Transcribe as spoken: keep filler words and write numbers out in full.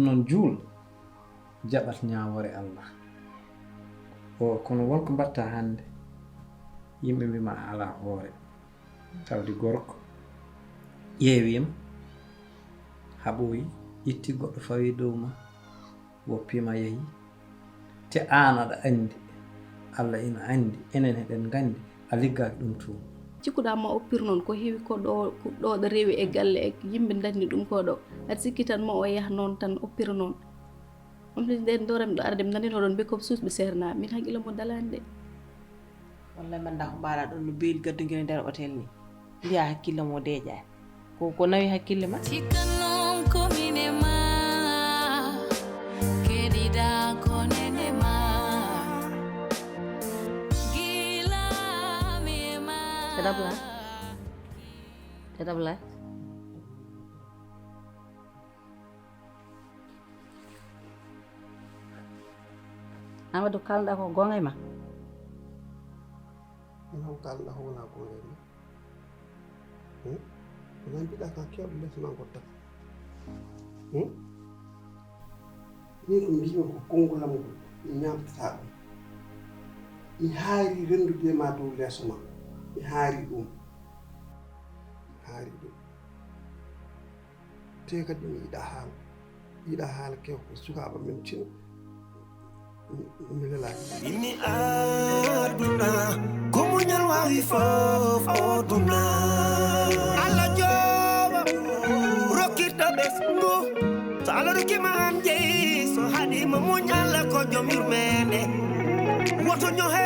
Noon juul jaɓat ñaawoore Allah. O, kono won ko mbaɗta hannde, yimɓe mbiima a alaa hoore. Tawde gorko ƴeewiima, haɓoyi, itti goɗɗo fawi dow ma, woppiima yehi. Te aan aɗa anndi, Allah ina anndi, enen eɗen nganndi, a liggaaki ɗum tuuma. Cikkuɗaa ma oppir noon, ko heewi ko ɗo, ko ɗo ɗo rewi e galle e yimɓe dañni ɗum ko ɗo. Aɗa sikki tan ma o yah noon tan oppira noon. On ɗin ɗen ɗo remɗo arde mi nanino ɗon ɓe ko suusɓe seernaaɓe. Min hakkille mo dalaani de. Wallay man da ko mbaɗa ɗon no beeli gadduguel e nder hôtel ni. Mbiya hakkille mo deeƴaani. Ko, ko nawi hakkille ma? Tikka noon ko min e ma, keɗiɗa ko nene ma. Gila mi e ma. Tedabla. Tedabla. Amadou, kalɗa ko goonga e ma? Min hon kalɗa ko wona goonga e ma? Hmm? Ko nan mbiɗa ka kewɗo les ma gotta. Hmm? Min ko mbimi ko konngol am ngol, mi ñamtata ɗum. Mi haari renndude ma dow leeso ma. Mi haari ɗum. Mi haari ɗum. Te kadi mi yiɗa haala. Mi yiɗa haala kew ko sukaaɓe men tino. Mi, mi lelaaki. Inni aduna, ko muñal wawi fof o duna. Allah jooɓa, rokkirta ɓesngu. So Allah rokkima an jeyi, so haɗima muñ Allah ko joom yurmende. Woto ñohe